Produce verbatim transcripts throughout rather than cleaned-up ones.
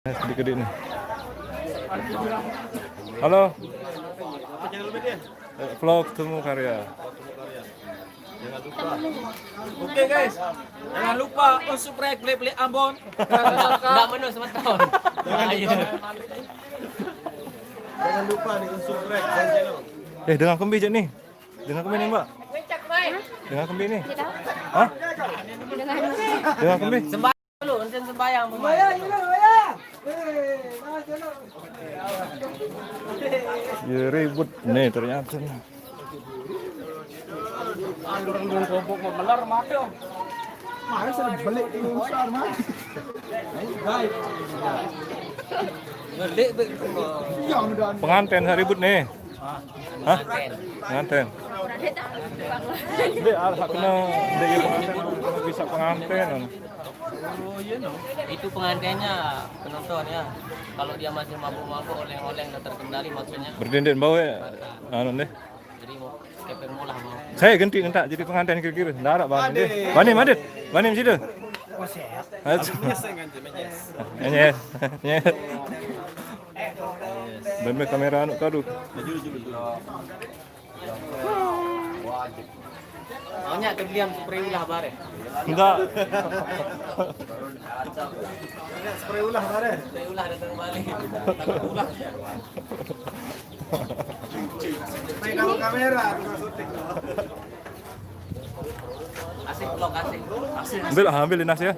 Sedikit ini. Halo. Eh, vlog Temu Karya. Oke guys, jangan lupa unsubscribe Play Play Ambon. Nggak menurut semeton. Ayo. Jangan lupa nih unsubscribe. Eh, dengan kembi je nih. Dengan kembi nih, Mbak. Dengan kembi nih. Hah? Dengan kembi. Dulu, enten sembahyang pemain. Ya, ribut nih ternyata nih. Orang kelompok mau melar mati. Mana sudah balik ke besar, Mas? Balik, balik. Pengantin ribut nih. Hah? Pengantin. Dia alhak kena dia pengantin, bisa pengantin. Itu pengantinnya penonton ya. Kalau dia masih mabuk-mabuk, oleng-oleng dan terkendali maksudnya. Berdendek bawa ya. Anu deh. Jadi mau kepeng mula mau. Saya ganti entak jadi pengantin kira-kira. Ndak ada bang. Bani madit. Bani situ. Yes. Yes. Bembe kamera anu kadu. Banyak terdiam spray ulah bare. Enggak. Spray ulah bare. Spray ulah datang kembali. Spray kalau kamera, tukang syuting. Asik vlog asik. Ambil, ambil Inas ya.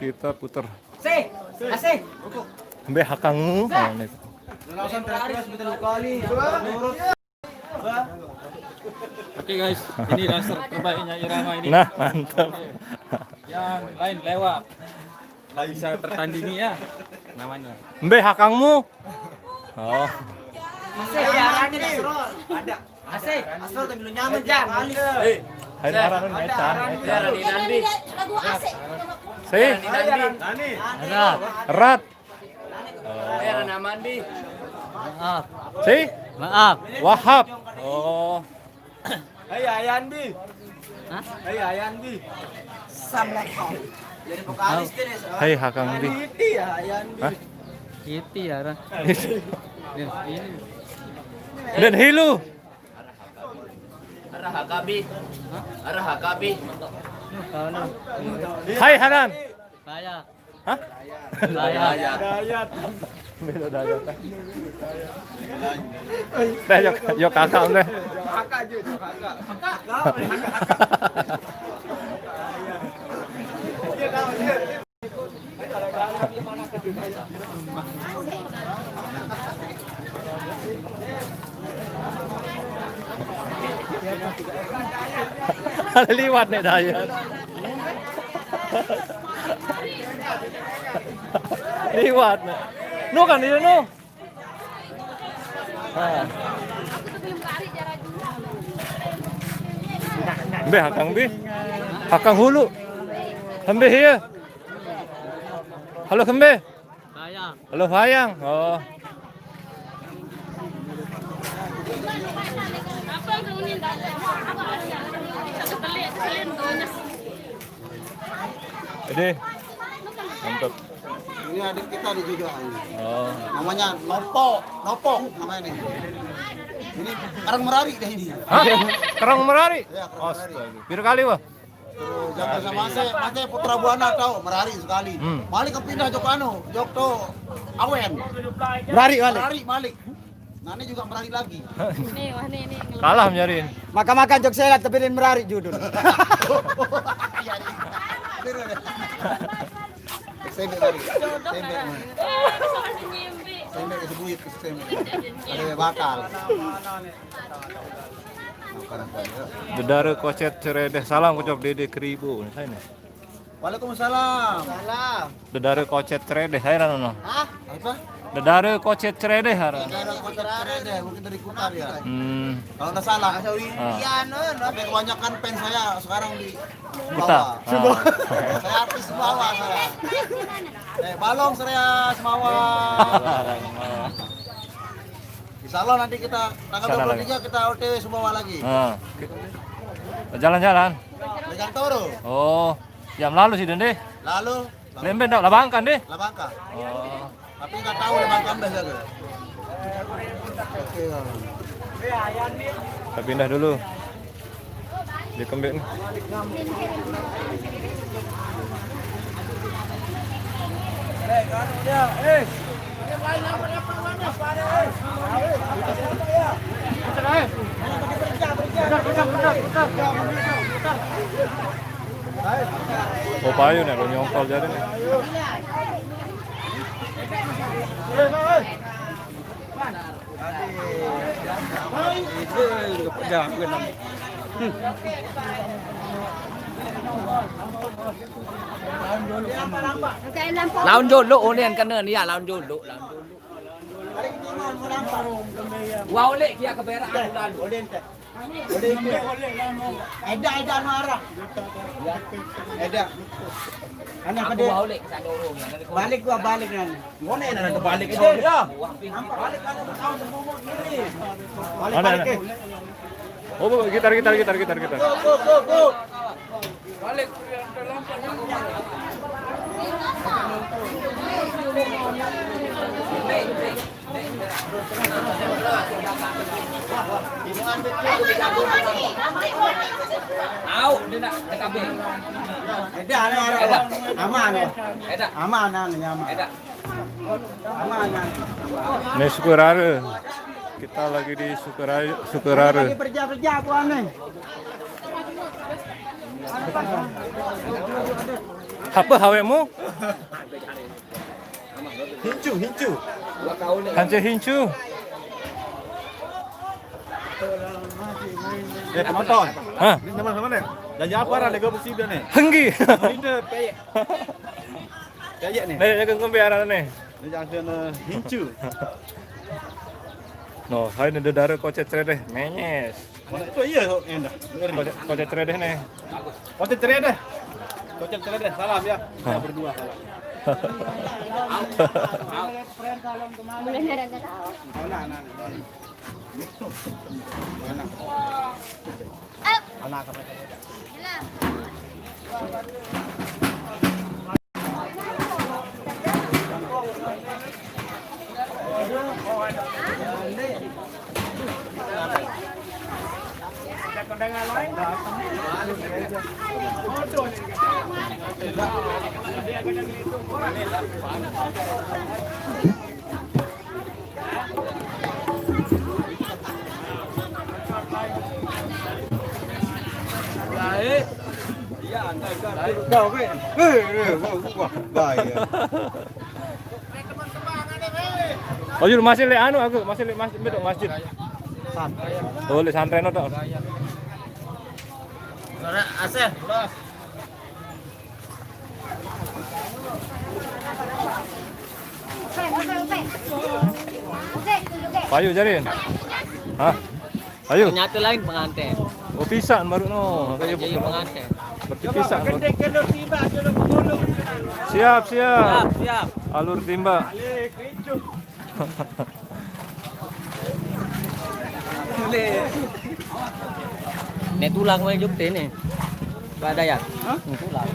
Kita putar. Sih, asik. Ambil hakangmu. Nah, nih. Langsung terus betul kali. Oke guys, ini raster terbaiknya Irama ini. Nah, mantap. Yang lain lewat. Nggak bisa tertandingi ya namanya. Mbe hakangmu. Oh. Asik ya, ada. Asik. Asal tapi lu nyaman jangan. Hai, arah nu mecan. Biar di Nandi. Lagu asik. Si Di Nandi. Rat. Biar nama Andi. Si Maaf. Wahab. Oh. Hei Ayanbi. Hah? Hei Ayanbi. Assalamualaikum. Jadi vokalis dia nih. Hai hakang di. Iti ya Ayanbi. Hah? Iti ya, Ra. Ya, ini. Dan hilu. Arah Hakabi. Arah Hakabi. Mana? Hai Hanan. Saya. Hah? Saya. Dayat. Beda dayat. Dah yo yo kakak deh. Kakak je, kakak. Liwat nih dayat. Liwat nih. Nu kan dia nu. Ah. Mbe hakang bi. Hakang hulu. Hembe hiya. Halo kembe. Saya. Halo hayang. Oh. Jadi mantap. Ini adik kita nih juga ini. Oh. Namanya Nopo, Nopo namanya nih. Ini orang Merari deh ini. Hah? Kerang merari. Ya, orang Merari. Astaga. Pira kali wah? Terus jago sama Ase, Ase Putra Buana tahu Merari sekali. Hmm. Malik kepindah jok anu, jok to Awen. Merari balik. Merari Malik. Nah ini juga Merari lagi. Nih, wah nih nih. Kalah menyarin. Makan-makan jok selat tapi dia merari judul. Iya, iya. Bener deh. Sembek lagi. Sembek. Sembek ke sebuit ke sembek. Ada bakal. Makan apa ya? Dedare kocet ceredeh salam kocok dede keribu. Saya nih. Waalaikumsalam. Dedare kocet ceredeh saya nono. Hah? Apa? Dedare kocet ceredeh hara. Daerah Kota Ceredeh, mungkin dari Kuta ya. Hmm. Kalau nggak salah. Ah. Tapi kebanyakan fans saya sekarang di Kuta. Sumbawa. Ah. Saya artis Sumbawa saya. Eh, Balong saya Sumbawa. Insya Allah nanti kita tanggal Sana dua puluh tiga kita O T W Sumbawa lagi. Ah. Jalan-jalan. Megang Toro. Oh, jam lalu sih dende. Lalu Lembeh dah, Labangka deh. Labangka. Oh. Tapi nggak tahu Labangka ambil ke. Oke. Kita pindah dulu. Di kembik nih. Oh, payu nih, lo nyongkol jadi nih. Lawan jolo, oh, ni kan kena ni ya, lawan jolo, lawan jolo. Wah, oleh dia ke berak lalu. Eda, eda, no arah. Eda. Anak aku pada bawa oleh ke sana orang. Balik gua, balik kan. Ngono enak terbalik itu ya. Balik kan, balik, balik. Oh, gitar, gitar, gitar, gitar, gitar. Go, go, go, go. Balik. Au, dia nak dekat. Eda, eda, eda. Aman, ya. Eda. Aman, aman, aman. Aman, aman. Ini Sukarara. Kita lagi di Sukarara, Sukarara. Lagi kerja-kerja, Puan, nih. Apa hawemu? Hincu, hincu. Hancur hincu. Eh, penonton. Hah? Ini teman-teman ya? Janji apa, Ra? Lego besi dia nih. Henggi. Ini peyek. Peyek nih. Nih, jaga ngombe arah nih. Ini jangan kena hincu. No, hai, ini dara kocet ceredeh, menyes. Mana itu iya, kok, endah. Kocet, kocet ceredeh nih. Kocet ceredeh. Kocet ceredeh, salam ya. Kita berdua, salam. Mulai ada tahu. Mana, mana, mana? Mana? Mana sampai tadi? Oh, Yul, masih lek anu aku, masih lek masjid, masjid. Oh, lek santren tok. Suara asih. Payu jarin. Hah? Ayo. Ternyata lain pengantin. Oh, pisan baru no. Kayak jadi pengantin. Berarti pisan baru. Siap, siap. Siap, siap. Alur timbak. Nek tulang main jogte nih. Pak Dayat. Hah? Tulang.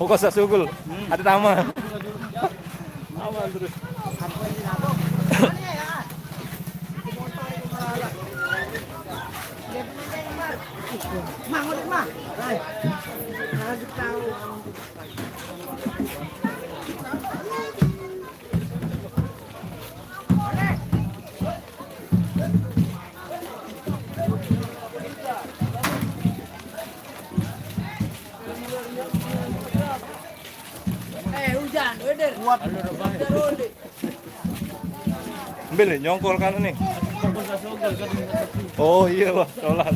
Oh, kok sasugul? Ada taman. Taman terus. Mang, udah, Mang. Hai. Kasih tahu. Eh, hujan, weder. Kuat. Hujan, weder. Ambil nih, nyongkol kan nih. Oh iya, Bang, sholat.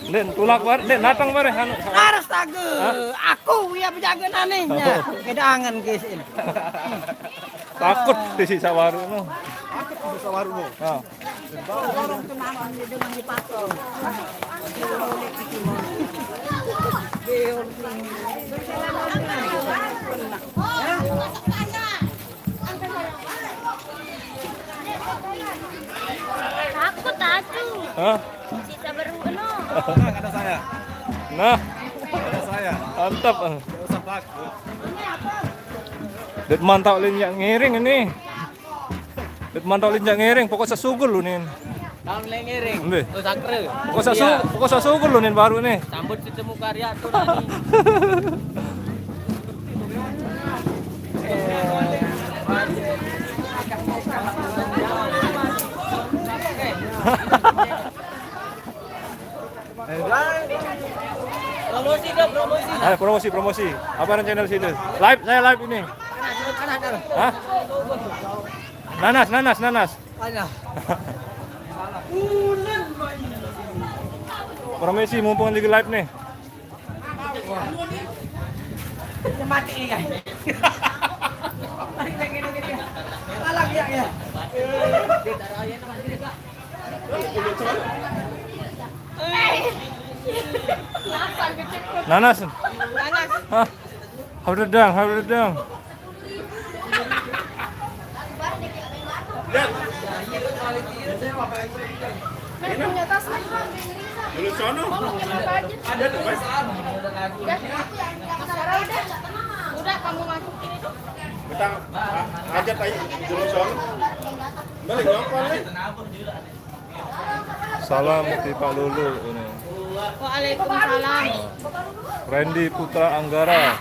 Den, tulak bar, den, datang bar, anu. Harus tahu. Hah? Aku ya penjaga nanenya. Oh. Kedangan ke sini. Takut di sisa warung. Takut di sisa warung. Nah. Aku tatu. Hah? Sita baru no. Nah, kata saya. Nah, kata saya. Mantap. Tidak usah takut. Dek mantap linjak ngiring ini. Dek mantap linjak ngiring, pokok sasugul lu nin. Tahun lengiring. Ambil. Tuh sakre. Pokok sasu, iya, pokok sasugul lu nin baru nih. Sambut ketemu karya tuh. Promosi dong, promosi. Ayo, promosi, promosi. Apa yang channel sini? Live, saya live ini. Hah? Nanas, nanas, nanas. Promosi mumpung lagi live nih. Mati nih, guys. Alah, ya, ya. Nanas. Nanas. Hah? Hawdedang, hawdedang. Dulu sono. Ada tuh, Mas. Udah, kamu masukin itu. Betang, a-, aja, Pak, dulu sono. Balik, nyokol, nih. Salam ti Pak Lulu ini. Waalaikumsalam. Randy Putra Anggara.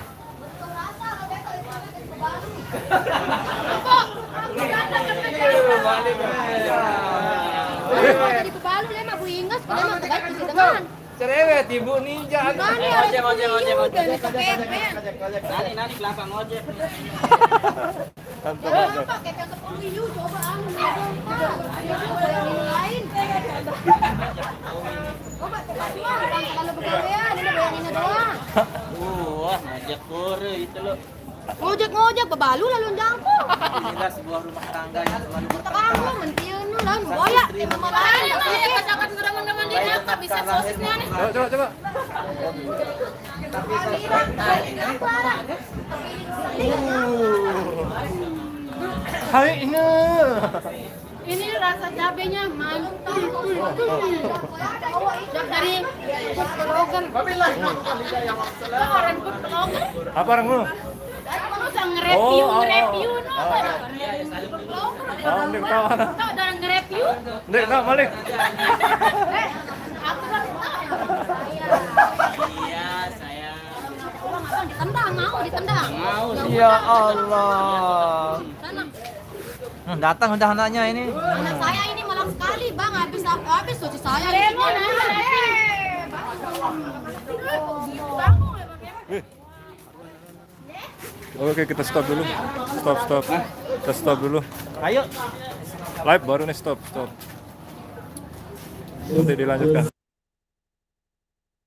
Jadi pebalu dia mah Bu Inges, dia mah baik bisa dengan. Cerewet, Ibu, ninja. Gimana ya? Ojek, ojek, ojek, ojek. Nani, nani, kelapa ngojek. Tante, ya, tante. Pakai yang sepuluh, yuk, coba, anu, nih, dong, Pak. Yuk, coba yang lain. Coba, coba, coba, bukan selalu begawean, ini bayangin doang. Wah, ngajak kore itu lo. Ngojek-ngojek, bebalu lalu jangkung. Inilah sebuah rumah tangga yang selalu bertengkar. Terang lu, mentil lu, lalu boyak, yang sama lain. Ini ya, katakan teman-teman di nyata bisa sosisnya nih. Coba, coba, coba. Hai, ini. Ini rasa cabenya mantap. Yang dari food blogger. Orang food blogger. Apa orang lu? Masa nge-review, oh, oh, nge-review, oh, no, oh. Food blogger. Oh, ini ketawa. Tau udah nge-review? Ndek, tak balik. Eh, aku kan tahu. Iya, sayang. Ditendang, mau ditendang. Mau. Ya Allah. Sana. Hmm, datang udah anaknya ini. Anak saya ini malam sekali, Bang, habis habis cuci saya ini. Oke, kita stop dulu. Stop, stop. Kita stop dulu. Ayo. Live baru nih, stop, stop. Nanti dilanjutkan.